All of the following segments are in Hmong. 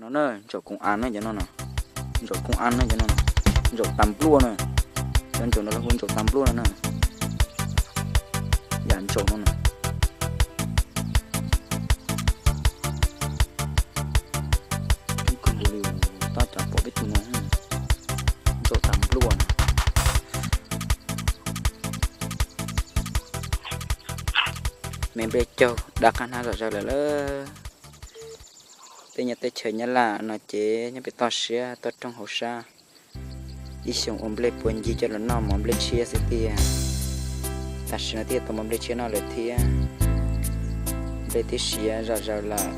No na, ntsaum koom av na cov no na, ntsaum koom av na cov no, ntsaum tas npluaj na, cov ntsaum no lawv hu ntsaum tas npluaj no na, yam ntsaum no na. Ib kawg nkaus li, tab cov pom peb tus no, ntsaum tas npluaj na. Me nplej caug daj qab hnab zom zaws lawm lawm. Peb nyob teb chaws Nyab Laj no ces nyob pem toj siab toj roob hauv sab, ib xyoos ua nplej puav ncig coj los noj mov nplej tshiab xwb tiag. Tam sim no twb tau mov nplej tshiab noj lawm thiab. Nplej twb siav zom zaws lawm,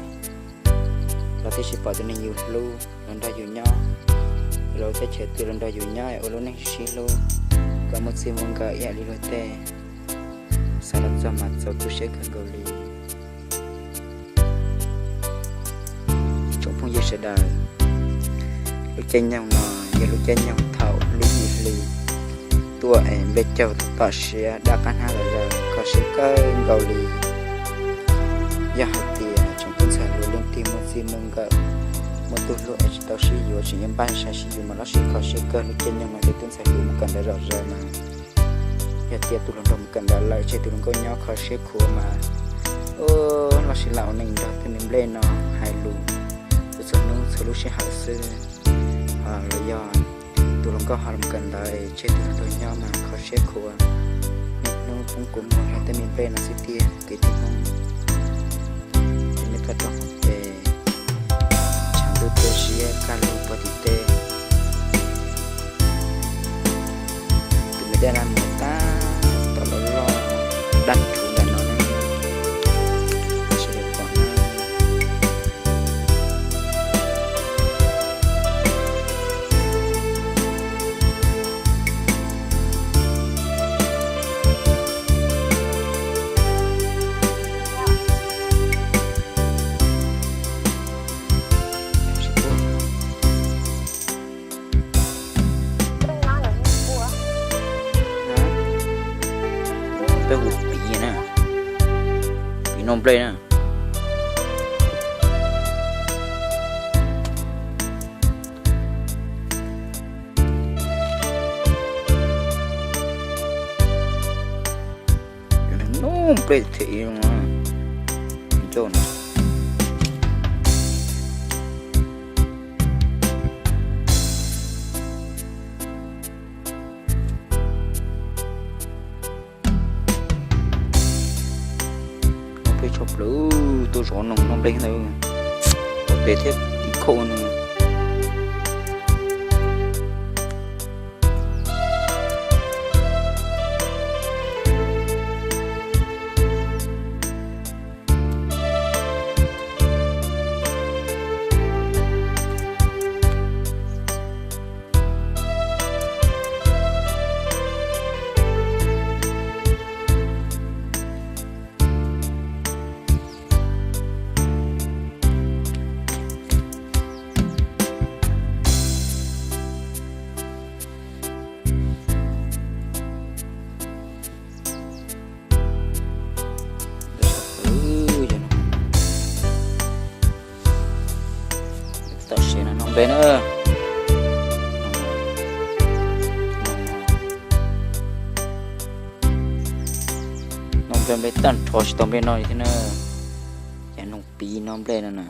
los twb tsis pom tus neeg yus hlub los nrog yus nyob, los teb chaws twg los nrog yus nyob ua lub neej sib hlub, kom muaj txij muaj nkawm ib yam li luag tej. Xav los txog mas txaus tu siab kawg nkaus li. Tsoom phooj ywg sawv daws, lub caij nyoog no yog lub caij nyoog thaum lub yim hli tuaj es nplej caug tom siav daj qab hnab zom zaws, kho siab kawg nkaus li. Yog hais tias tsoom tub ntxhais hluas leej twg muaj txij muaj nkawm, muaj tub hlub es tsis tau sib yuav, tseem yuav npaj sai sib yuav mas lub siab kho siab kawg. Lub caij nyoog no tej tub ntxhais hluas mus kawm ntawv zom zaws mas, yog tias tus hluas nraug mus kawm ntawv lawm tseg tus hluas nkauj nyob kho siab khuav mas, lub siab laj ua neej nrog tej me nplej no hais lus, txhua hnub txhua lub sij hawm xwb. Los yog tus hluas nkauj ho los kawm ntawv tseg tus hluas nraug nyob mas kho siab khuav, niaj hnub poob kua muag nrog tej me nplej no xwb tiag kwv tij Hmoob. Ces nej pab rau hauv pes, tshav ntuj tuaj siab kaj lug puag tim tej. Tus me dej laj mus tab tom loj loj daj rhuv ntawm no ne, sawv daws pom na. Peb hu piv na, piv noj nplej na. Noj nplej them ib zoo no. Noj nplej tshaj plaws, tuaj zov noj nplej ntawd, pom tes thiab tiv khauj no. Tom siav no noj nplej na. Noj nplej, nplej tag nrho tsis tau nplej noj li thiab na. Ces noj piv noj nplej no na.